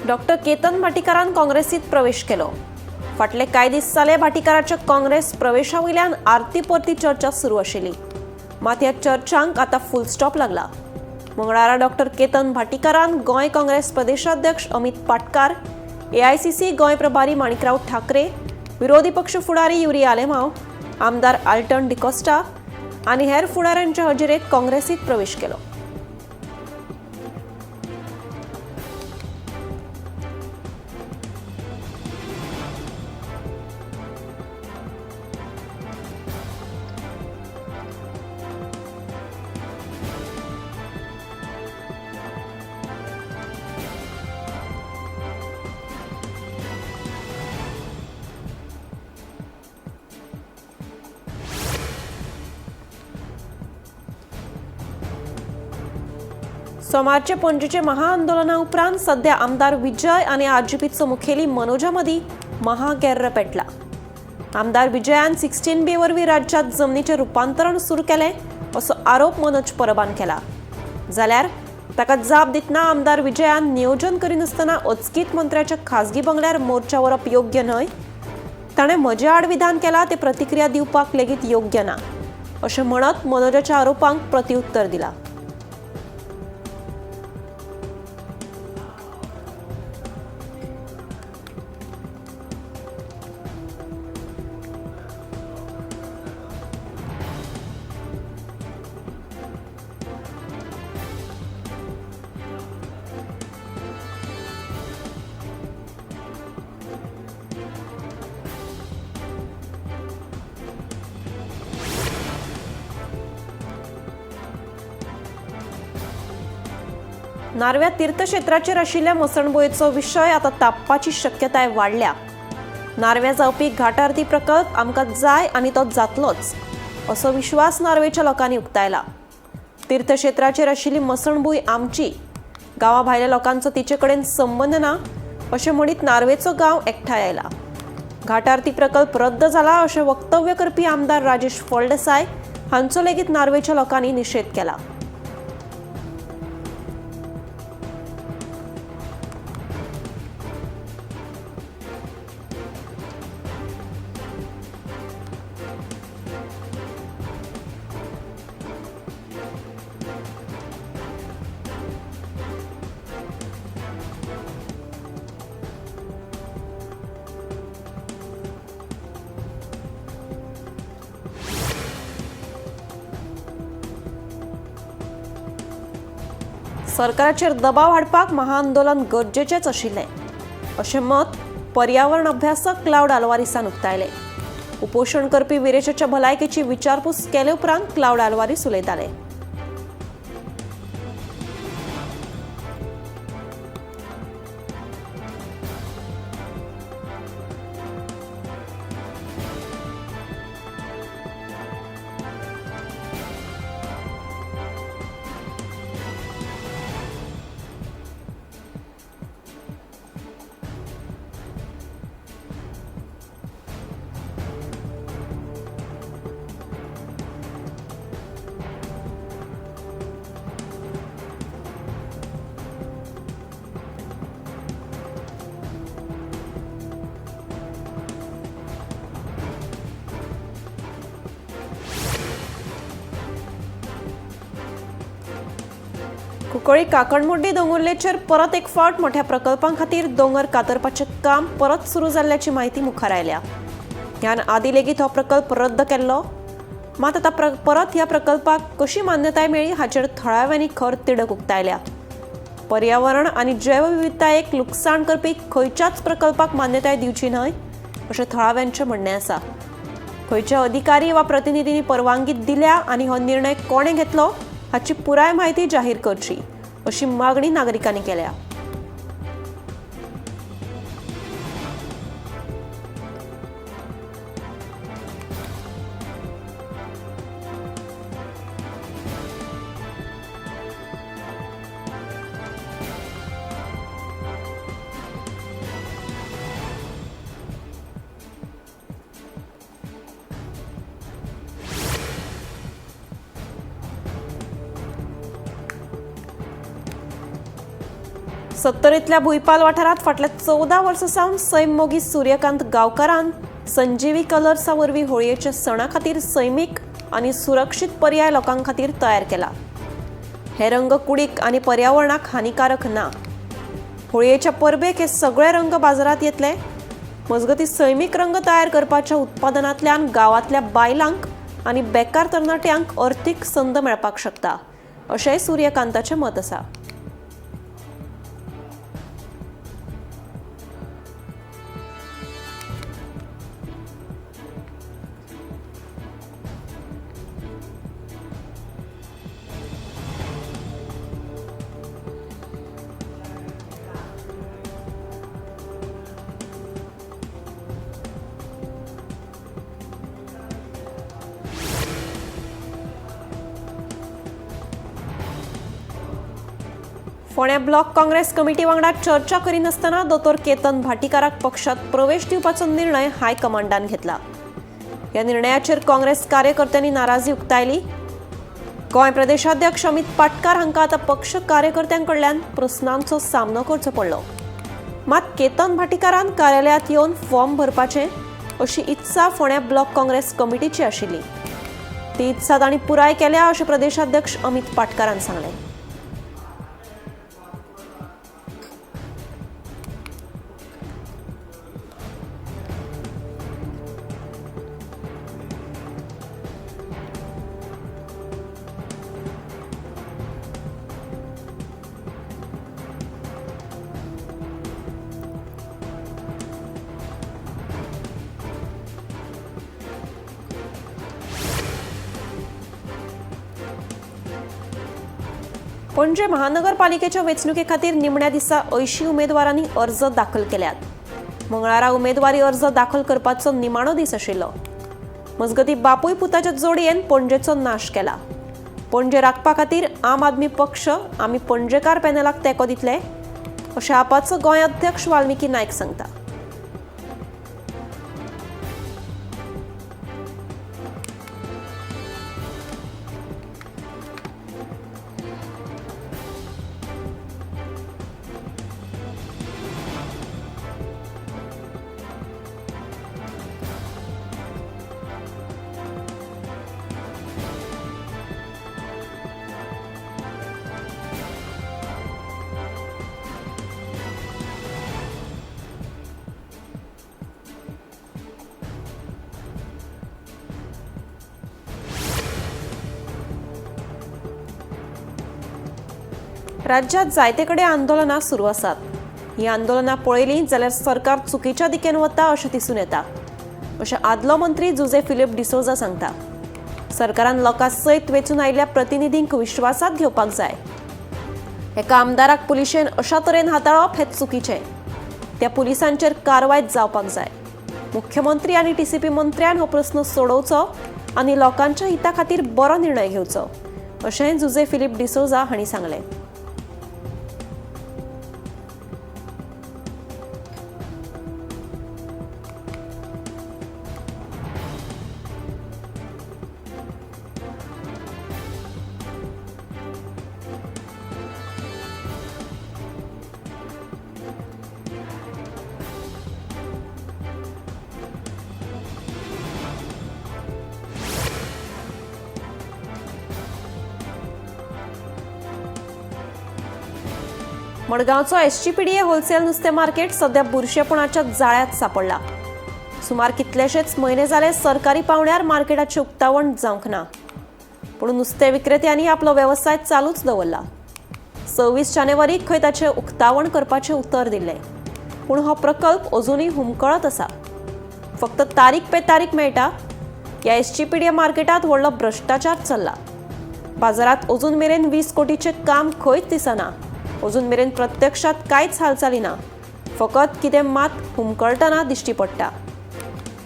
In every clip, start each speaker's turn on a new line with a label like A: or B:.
A: Doctor Ketan भाटीकारान काँग्रेसीत प्रवेश केलो. फाटले कांय दीस जाले भाटीकाराच्या काँग्रेस प्रवेशा वयल्यान आरती परती चर्चा सुरू आशिल्ली. मात ह्या चर्चांक आतां फुल स्टॉप लागला. मंगळारा डॉक्टर केतन भाटीकारान गोंय काँग्रेस प्रदेशाध्यक्ष अमित पाटकार, एआयसीसी गोंय प्रभारी माणिकराव ठाकरे, विरोधी पक्ष फुडारी युरी आलेमाव, आमदार आल्टन डिकोस्टा आनी हेर फुडाऱ्यांच्या हजेरेत काँग्रेसीत प्रवेश केलो. सोमारचे पणजेचे महाआंदोलना उपरांत सध्या आमदार विजय आनी आरजीपीचो मुखेली मनोजा मदीं महागेर्र पेटला. आमदार विजयान 16B वरवीं राज्यांत जमनीचें रुपांतरण सुरू केलें असो आरोप मनोज परबान केला. जाल्यार ताका जाप दितना आमदार विजयान नियोजन करिनासतना अचकीत मंत्र्याच्या खाजगी बंगल्यार मोर्चा व्हरप योग्य न्हय, ताणें म्हजे आड विधान केलां ते प्रतिक्रिया दिवपाक लेगीत योग्य ना अशें म्हणत मनोजाच्या आरोपांक प्रतिउत्तर दिलां. नार्व्या तीर्थक्षेत्राचेर आशिल्ल्या मसणभुंयेचो विशय आतां तापपाची शक्यताय वाडल्या. नार्व्या जावपी घाट आरती प्रकल्प आमकां जाय आनी तो जातलोच असो विश्वास नार्वेच्या लोकांनी उक्तायला. तीर्थक्षेत्राचेर आशिल्ली मसणभूंय आमची, गांवा भायल्या लोकांचो तिचे कडेन संबंद ना अशें म्हणीत नार्वेचो गांव एकठांय आयला. घाट आरती प्रकल्प रद्द जाला अशें वक्तव्य करपी आमदार राजेश फळदेसाय हांचो लेगीत नार्वेच्या लोकांनी निशेध केला. सरकाराचेर दबाव हाडपाक महाआंदोलन गरजेचेंच आशिल्लें अशें मत पर्यावरण अभ्यासक क्लावड आल्वारीसान उक्तायलें. उपोशण करपी विरेशाच्या भलायकेची विचारपूस केले उपरांत क्लावड आल्वारीस उलयताले. कुंकळी काकणमुड्डी दोंगुल्लेचेर परत एक फावट मोठ्या प्रकल्पां खातीर दोंगर कातरपाचें काम परत सुरू जाल्ल्याची म्हायती मुखार आयल्या. ह्यान आदी लेगीत हो प्रकल्प रद्द केल्लो, मात आतां परत ह्या प्रकल्पाक कशी मान्यताय मेळ्ळी हाचेर थळाव्यांनी खर तिडक उक्तायल्या. पर्यावरण आनी जैवविविधतायेक लुकसाण करपी खंयच्याच प्रकल्पाक मान्यताय दिवची न्हय अशें थळाव्यांचें म्हणणें आसा. खंयच्या अधिकारी वा प्रतिनिधींनी परवानगी दिल्या आनी हो निर्णय कोणें घेतलो हाची पुराय म्हायती जाहीर करची अशी मागणी नागरिकांनी केल्या. सत्तरींतल्या भुंयपाल वाठारांत फाटल्या 14 वर्सां सावन सैम मोगी सूर्यकांत गांवकारान संजीवी कलर्सा वरवीं होळयेच्या सणा खातीर सैमीक आनी सुरक्षीत पर्याय लोकां खातीर तयार केला. हे रंग कुडीक आनी पर्यावरणाक हानिकारक ना. होळयेच्या परबेक हे सगळे रंग बाजारांत येतले. मजगतीं सैमीक रंग तयार करपाच्या उत्पादनांतल्यान गांवांतल्या बायलांक आनी बेकार तरणाट्यांक अर्थीक संद मेळपाक शकता अशेंय सूर्यकांताचें मत आसा. फोंड्या ब्लॉक काँग्रेस कमिटी वांगडा चर्चा करिनासतना दोतोर केतन भाटीकाराक पक्षात प्रवेश दिवपाचो निर्णय हायकमांडान घेतला. ह्या निर्णयाचेर काँग्रेस कार्यकर्त्यांनी नाराजी उक्तायली. गोंय प्रदेशाध्यक्ष अमित पाटकार हांकां आतां पक्ष कार्यकर्त्यां कडल्यान प्रस्नांचो सामनो करचो पडलो. मात केतन भाटीकारान कार्यालयांत येवन फॉर्म भरपाचें अशी इत्सा फोंड्या ब्लॉक काँग्रेस कमिटीची आशिल्ली. ती इत्सा तांणी पुराय केल्या अशें प्रदेशाध्यक्ष अमित पाटकारान सांगलें. पणजे महानगरपालिकेच्या वेंचणुके खातीर निमण्या दिसा 80 उमेदवारांनी अर्ज दाखल केल्यात. मंगळारा उमेदवारी अर्ज दाखल करपाचो निमाणो दीस आशिल्लो. मजगतीं बापूय पुताच्या जोडयेन पणजेचो नाश केला. पणजे राखपा खातीर आम आदमी पक्ष आमी पणजेकार पॅनलाक तेंको दितले अशें आपाचो गोंय अध्यक्ष वाल्मिकी नायक सांगता. राज्यात जायते कडेन आंदोलनां सुरू आसात. ही आंदोलनां पळयलीं जाल्यार सरकार चुकीच्या दिकेन वता अशें दिसून येता अशें आदलो मंत्री जुझे फिलीप डिसोजा सांगता. सरकारान लोकां सयत वेंचून आयिल्ल्या प्रतिनिधींक विश्वासांत घेवपाक जाय. एका आमदाराक पुलिशेन अशा तरेन हाताळप हें चुकीचें. त्या पुलिसांचेर कारवाय जावपाक जाय. मुख्यमंत्री आनी टीसीपी मंत्र्यान हो प्रस्न सोडोवचो आनी लोकांच्या हिता खातीर बरो निर्णय घेवचो अशें जुझे फिलीप डिसोजा हांणी सांगलें. मडगांवचो एसजीपीडीए होलसेल नुस्तें मार्केट सध्या बुरशेपणाच्या जाळ्यांत सापडला. सुमार कितलेशेच म्हयने जाले सरकारी पावंड्यार मार्केटाचें उक्तावण जावंक ना. पूण नुस्तें विक्रेत्यांनी आपलो वेवसाय चालूच दवरला. 26 जानेवारीक खंय ताचें उक्तावण करपाचें उतर दिल्लें, पूण हो प्रकल्प अजुनूय हुमकळत आसा. फक्त तारीख पे तारीख मेळटा. ह्या एसजीपीडीए मार्केटांत व्हडलो भ्रश्टाचार चल्ला. बाजारांत अजून मेरेन 20 कोटीचें काम खंयच दिसना. अजून मेरेन प्रत्यक्षात कांयच हालचाली ना. फकत कितें मात हुमकळटना दिश्टी पडटा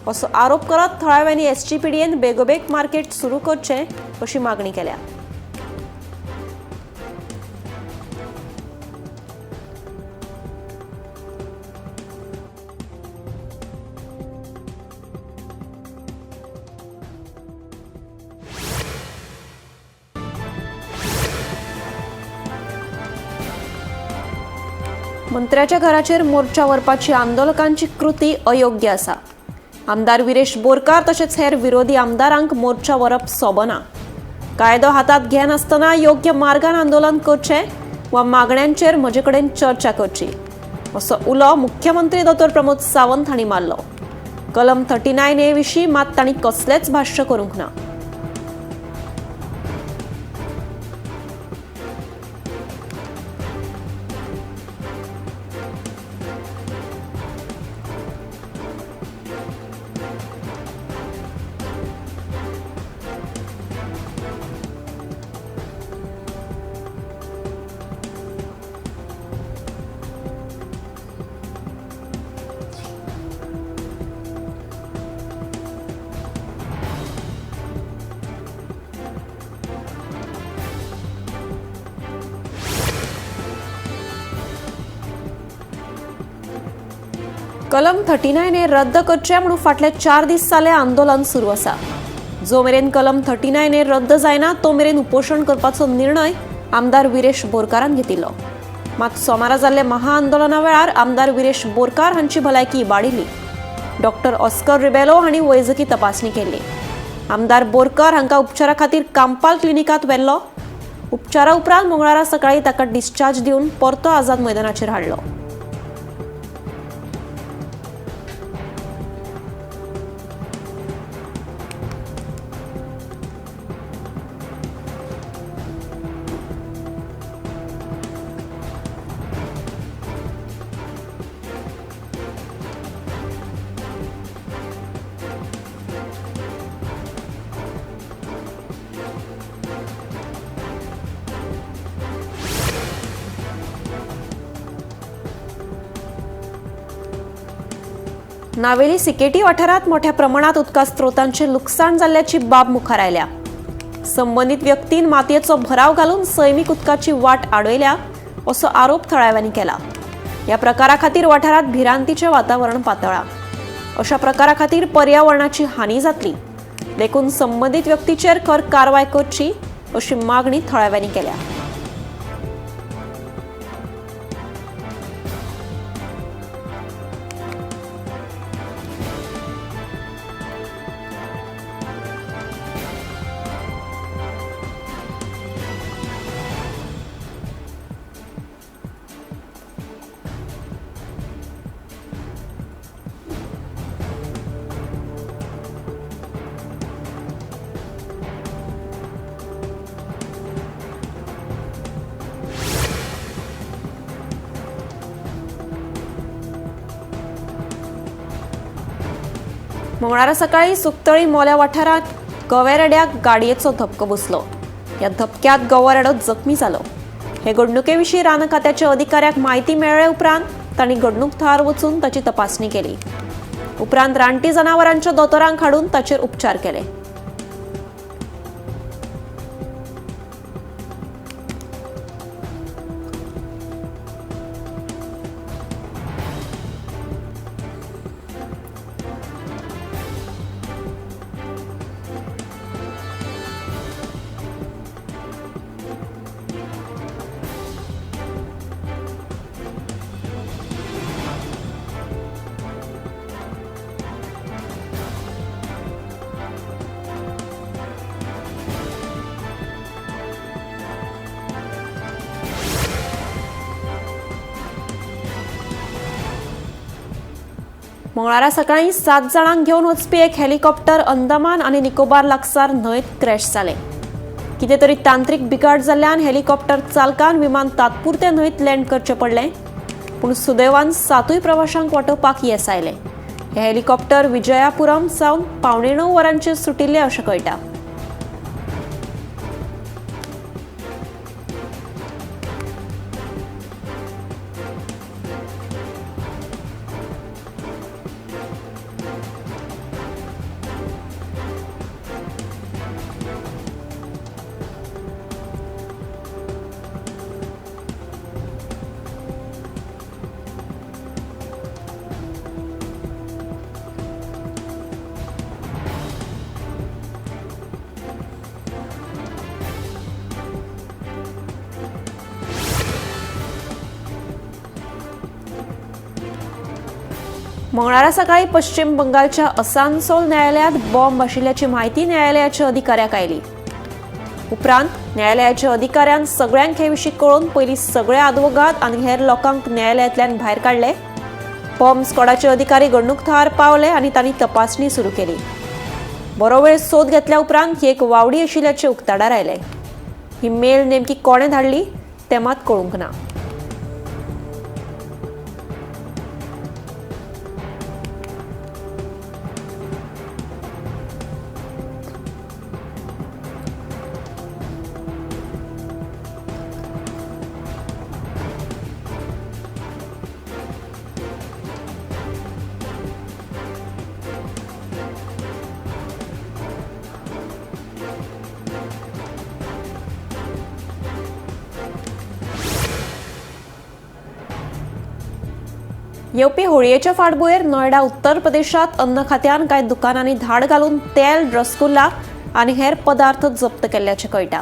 A: असो आरोप करत थळाव्यांनी एसजीपीडीएन बेगोबेग मार्केट सुरू करचें अशी मागणी केल्या. मंत्र्याच्या घराचेर मोर्चा व्हरपाची आंदोलकांची कृती अयोग्य आसा. आमदार विरेश बोरकार तशेंच हेर विरोधी आमदारांक मोर्चा व्हरप सोबना. कायदो हातांत घेनासतना योग्य मार्गान आंदोलन करचें वा मागण्यांचेर म्हजे कडेन चर्चा करची असो उलो मुख्यमंत्री दोतोर प्रमोद सावंत हांणी मारलो. कलम 39A विशीं मात तांणी कसलेंच भाश्य करूंक ना. कलम 39A रद्द करचें म्हणून फाटले 4 दीस जाले आंदोलन सुरू आसा. जो मेरेन कलम 39A रद्द जायना तो मेरेन उपोशण करपाचो निर्णय आमदार विरेश बोरकारान घेतिल्लो. मात सोमारा जाल्ले महाआंदोलना वेळार आमदार विरेश बोरकार हांची भलायकी इबाडिल्ली. डॉक्टर ऑस्कर रिबेलो हांणी वैजकी तपासणी केल्ली. आमदार बोरकार हांकां उपचारा खातीर कांपाल क्लिनिकांत व्हेल्लो. उपचारा उपरांत मंगळारा सकाळी ताका डिस्चार्ज दिवन परतो आझाद मैदानाचेर हाडलो. नावेली सिकेटी वाठारात मोठ्या प्रमाणात उदका स्त्रोतांचे लुकसाण जाल्ल्याची बाब मुखार आयल्या. संबंधित व्यक्तीन मातयेचो भराव घालून सैमीक उदकाची वाट आडयल्या असो आरोप थळाव्यांनी केला. ह्या प्रकारा खातीर वाठारात भिरांतीचें वातावरण पातळ्ळां. अशा प्रकारा खातीर पर्यावरणाची हानी जातली देखून संबंधित व्यक्तीचेर खर कारवाय करची अशी मागणी थळाव्यांनी केल्या. मंगळारा सकाळी सुकतळी मोल्या वाठारात गवेरेड्याक गाडयेचो धपको बसलो. ह्या धपक्यात गवेरेडो जखमी जालो. हे घडणुके विशीं रान खात्याच्या अधिकाऱ्याक म्हायती मेळ्ळे उपरांत तांणी घडणूक थळार वचून ताची तपासणी केली. उपरांत रानटी जनावरांच्या दोतोरांक हाडून ताचेर उपचार केले. मंगळारा सकाळी 7 जाणांक घेवन वचपी एक हेलिकॉप्टर अंदमान आनी निकोबार लागसार न्हंयत क्रॅश जालें. कितें तरी तांत्रीक बिघाड जाल्ल्यान हेलिकॉप्टर चालकान विमान तात्पुरतें न्हंयत लँड करचें पडलें. पूण सुदैवान 7 प्रवाशांक वाटोवपाक येस आयलें. हें हेलिकॉप्टर विजयापुरम सावन 8:45 वरांचेर सुटिल्लें अशें कळटा. मंगळारा सकाळी पश्चिम बंगालच्या असानसोल न्यायालयात बॉम्ब आशिल्ल्याची म्हायती न्यायालयाच्या अधिकाऱ्याक आयली. उपरांत न्यायालयाच्या अधिकाऱ्यान सगळ्यांक हे विशीं कळोवन पयलीं सगळ्या आदवोगाद आनी हेर लोकांक न्यायालयांतल्यान भायर काडले. बॉम्ब स्क्वॉडाचे अधिकारी घडणूक थळार पावले आनी तांणी तपासणी सुरू केली. बरो वेळ सोद घेतल्या उपरांत ही एक वावडी आशिल्ल्याचें उक्ताडार आयलें. ही मेल नेमकी कोणें धाडली तें मात कळूंक ना. येवपी होळयेच्या फाटभुंयेर नोयडा उत्तर प्रदेशात अन्न खात्यान कांय दुकानांनी धाड घालून तेल, रसगुल्ला आनी हेर पदार्थ जप्त केल्ल्याचें कळटा.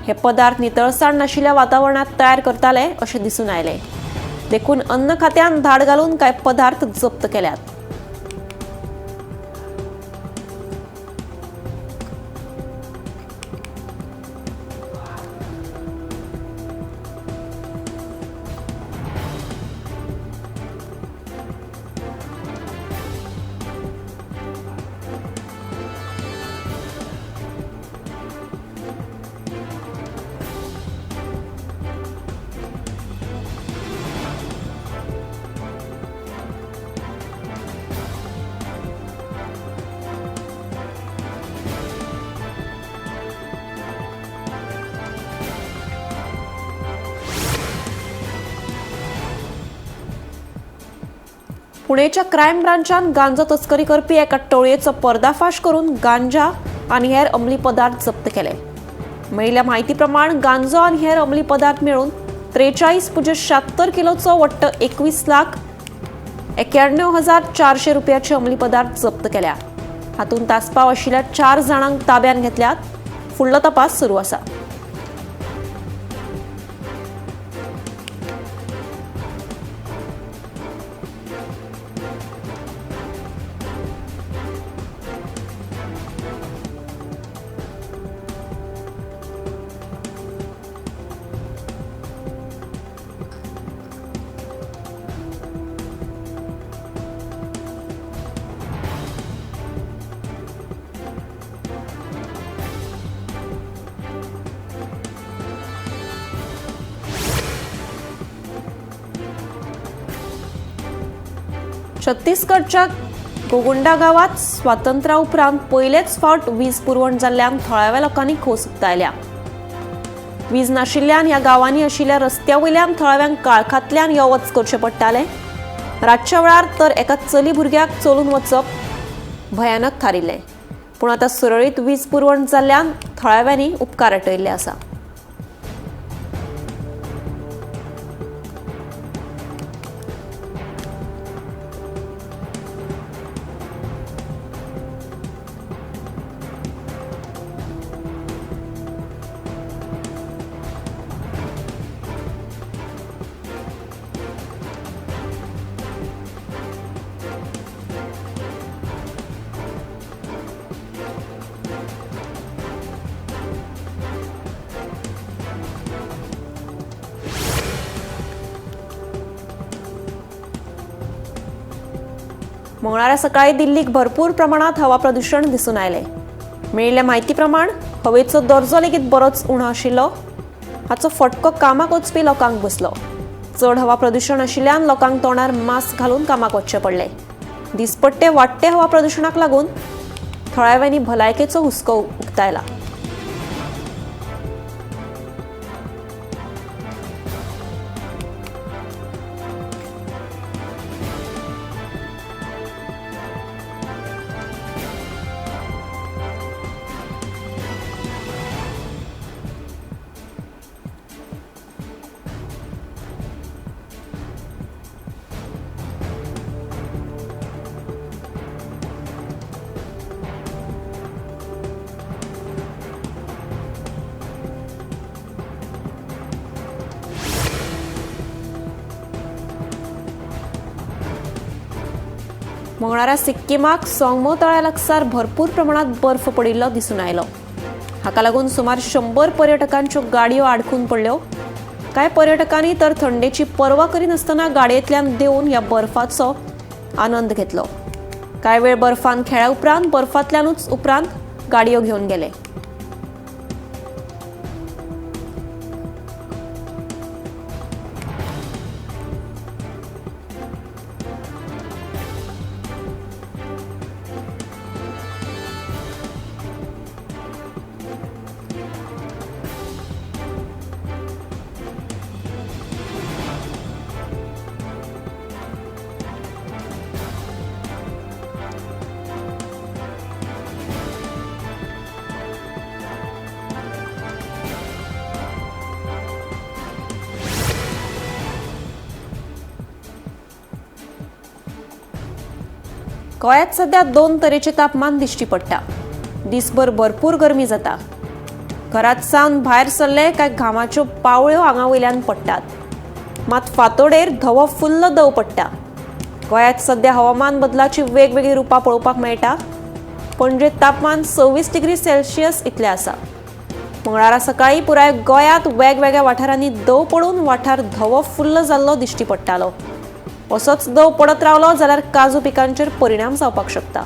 A: हे पदार्थ नितळसाण नाशिल्ल्या वातावरणांत तयार करताले अशें दिसून आयलें. देखून अन्न खात्यान धाड घालून कांय पदार्थ जप्त केल्यात. पुणेच्या क्रायम ब्रांचान गांजो तस्करी करपी एका टोळयेचो पर्दाफाश करून गांजा आनी हेर अंमली पदार्थ जप्त केले. मेळिल्ल्या म्हायती प्रमाण गांजो आनी हेर अंमली पदार्थ मेळून 43.76 किलोचो वट्ट 21,91,400 रुपयाचे अंमली पदार्थ जप्त केल्या. हातूंत आस्पाव आशिल्ल्या 4 जाणांक ताब्यात घेतल्यात. फुडलो तपास सुरू आसा. छत्तीसगडच्या गोगुंडा गावात स्वातंत्र्या उपरांत पयलेच फावट वीज पुरवण जाल्ल्यान थळाव्या लोकांनी खोस उक्तायल्या. वीज नाशिल्ल्यान ह्या गांवांनी आशिल्ल्या रस्त्या वयल्यान थळाव्यांक काळखांतल्यान यो वच करचें पडटालें. रातच्या वेळार तर एका चली भुरग्याक चलून वचप भयानक थारिल्लें. पूण आतां सुरळीत वीज पुरवण जाल्ल्यान थळाव्यांनी उपकार आटयल्ले आसा. मंगळारा सकाळी दिल्लीक भरपूर प्रमाणात हवा प्रदूषण दिसून आयलें. मेळिल्ल्या म्हायती प्रमाण हवेचो दर्जो लेगीत बरोच उणो आशिल्लो. हाचो फटको कामाक वचपी लोकांक बसलो. चड हवा प्रदूषण आशिल्ल्यान लोकांक तोंडार मास्क घालून कामाक वचचें पडलें. दिसपट्टे वाडटे हवा प्रदूषणाक लागून थळाव्यांनी भलायकेचो हुस्को उक्तायला. मंगळारा सिक्किमाक सोंगमो तळ्या लागसार भरपूर प्रमाणात बर्फ पडिल्लो दिसून आयलो. हाका लागून सुमार 100 पर्यटकांच्यो गाडयो आडखून पडल्यो. कांय पर्यटकांनी तर थंडेची पर्वा करिनासतना गाडयेंतल्यान देंवून ह्या बर्फाचो आनंद घेतलो. कांय वेळ बर्फान खेळ्या उपरांत बर्फांतल्यानूच उपरांत गाडयो घेवन गेले. गोंयांत सध्या 2 तरेचे तापमान दिश्टी पडटा. दिसभर भरपूर गरमी जाता. घरांत सावन भायर सरले काय घामाच्यो पावळ्यो आंगा वयल्यान पडटात. मात फांतोडेर धवो फुल्ल दव पडटा. गोंयांत सध्या हवामान बदलाची वेगवेगळी रुपां पळोवपाक मेळटा. पणजे तापमान 26 डिग्री सेल्सियस इतलें आसा. मंगळारा सकाळीं पुराय गोंयांत वेगवेगळ्या वाठारांनी दव पडून वाठार धवो फुल्ल जाल्लो दिश्टी पडटालो. असोच दव पडत रावलो जाल्यार काजू पिकांचेर परिणाम जावपाक शकता.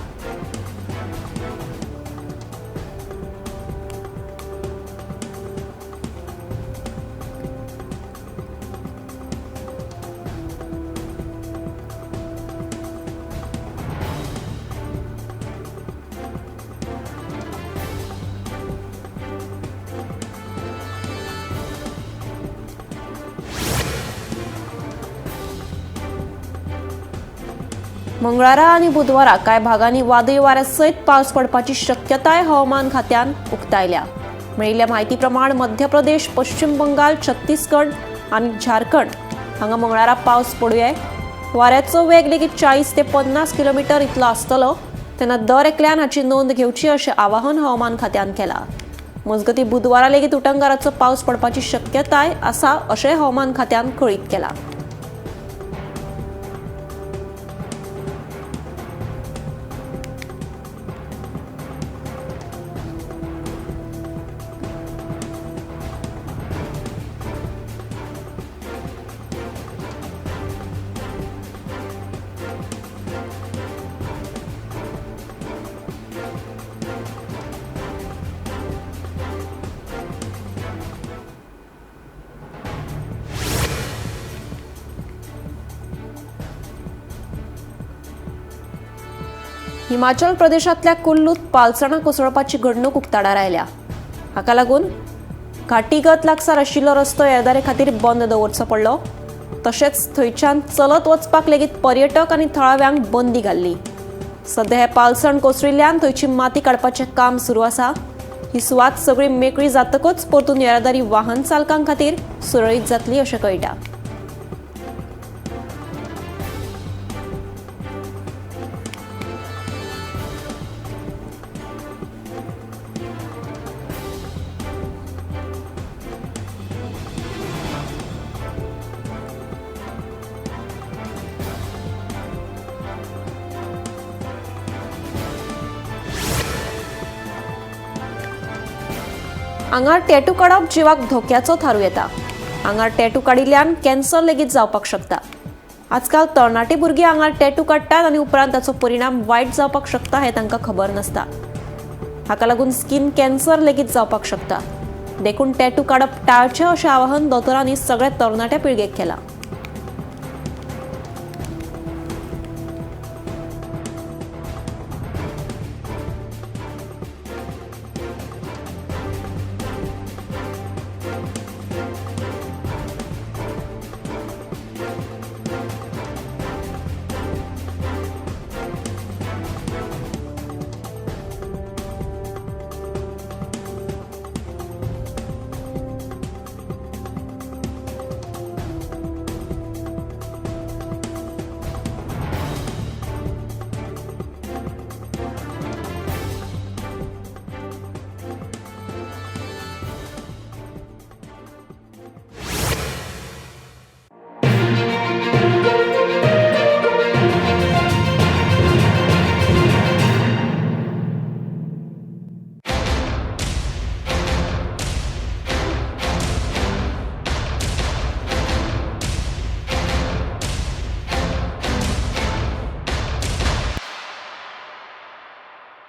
A: मंगळारा आनी बुधवारा कांय भागांनी वादळी वाऱ्या सयत पावस पडपाची शक्यताय हवामान खात्यान उक्तायल्या. मेळिल्ल्या म्हायती प्रमाण मध्य प्रदेश, पश्चिम बंगाल, छत्तीसगड आनी झारखंड हांगा मंगळारा पावस पडुये. वाऱ्याचो वेग लेगीत 40 ते 50 किलोमिटर इतलो आसतलो. तेन्ना दर एकल्यान हाची नोंद घेवची अशें आवाहन हवामान खात्यान केलां. मजगतीं बुधवारा लेगीत उटंगाराचो पावस पडपाची शक्यताय आसा अशें हवामान खात्यान कळीत केलां. हिमाचल प्रदेशांतल्या कुल्लूत पालसणां कोसळपाची घडणूक उक्ताडार आयल्या. हाका लागून घाटीगत लागसार आशिल्लो रस्तो येरादारी खातीर बंद दवरचो पडलो. तशेंच थंयच्यान चलत वचपाक लेगीत पर्यटक आनी थळाव्यांक बंदी घाल्ली. सध्या हें पालसण कोसळिल्ल्यान थंयची माती काडपाचें काम सुरू आसा. ही सुवात सगळी मेकळी जातकच परतून येरादारी वाहन चालकां खातीर सुरळीत जातली अशें कळटा. आंगार टॅटू काडप जिवाक धोक्याचो थारूं येता. आंगार टॅटू काडिल्ल्यान कॅन्सर लेगीत जावपाक शकता. आजकाल तरणाटी भुरगीं आंगार टॅटू काडटात आनी उपरांत ताचो परिणाम वायट जावपाक शकता हें तांकां खबर नासता. हाका लागून स्कीन कॅन्सर लेगीत जावपाक शकता. देखून टॅटू काडप टाळचें अशें आवाहन दोतोरांनी सगळ्या तरणाट्या पिळगेक केलां.